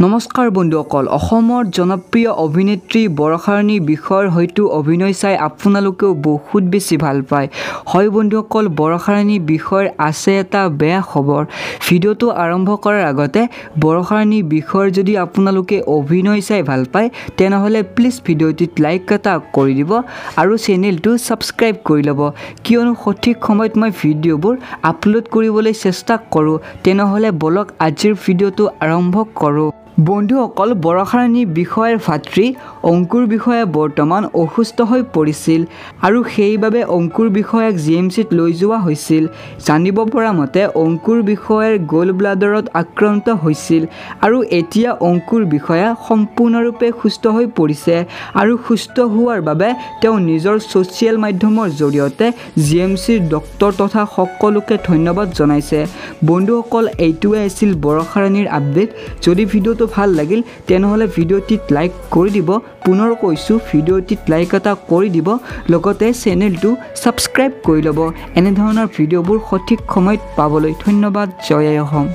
নমস্কাৰ বন্ধুসকল, অসমৰ জনপ্ৰিয় অভিনেত্ৰী বৰষাৰাণী বিষয়ৰ হয়তো অভিনয় চাই আপোনালোকেও বহুত বেছি ভাল পায়। হয় বন্ধুসকল, বৰষাৰাণী বিষয়ৰ আছে এটা বেয়া খবৰ। ভিডিঅ'টো আৰম্ভ কৰাৰ আগতে বৰষাৰাণী বিষয়ৰ যদি আপোনালোকে অভিনয় চাই ভাল পায় তেনেহ'লে প্লিজ ভিডিঅ'টিত লাইক এটা কৰি দিব আৰু চেনেলটো ছাবস্ক্ৰাইব কৰি ল'ব, কিয়নো সঠিক সময়ত মই ভিডিঅ'বোৰ আপলোড কৰিবলৈ চেষ্টা কৰোঁ। তেনেহ'লে বলক আজিৰ ভিডিঅ'টো আৰম্ভ কৰোঁ। বন্ধুসকল, বৰষাৰাণী বিষয়াৰ ভাতৃ অংকুৰ বিষয়া বৰ্তমান অসুস্থ হৈ পৰিছিল আৰু সেইবাবে অংকুৰ বিষয়াক জি এম চিত লৈ যোৱা হৈছিল। জানিব পৰা মতে অংকুৰ বিষয়াৰ গ'ল ব্লাডাৰত আক্ৰান্ত হৈছিল আৰু এতিয়া অংকুৰ বিষয়া সম্পূৰ্ণৰূপে সুস্থ হৈ পৰিছে আৰু সুস্থ হোৱাৰ বাবে তেওঁ নিজৰ ছ'চিয়েল মাধ্যমৰ জৰিয়তে জি এম চিৰ ডক্তৰ তথা সকলোকে ধন্যবাদ জনাইছে। বন্ধুসকল, এইটোৱে আছিল বৰষাৰাণীৰ আপডেট। যদি ভিডিঅ'টো ভাল লাগিল তেনেহ'লে ভিডিঅ'টিত লাইক কৰি দিব। পুনৰ কৈছোঁ, ভিডিঅ'টিত লাইক এটা কৰি দিব, লগতে চেনেলটো ছাবস্ক্ৰাইব কৰি ল'ব এনেধৰণৰ ভিডিঅ'বোৰ সঠিক সময়ত পাবলৈ। ধন্যবাদ। জয় আই অসম।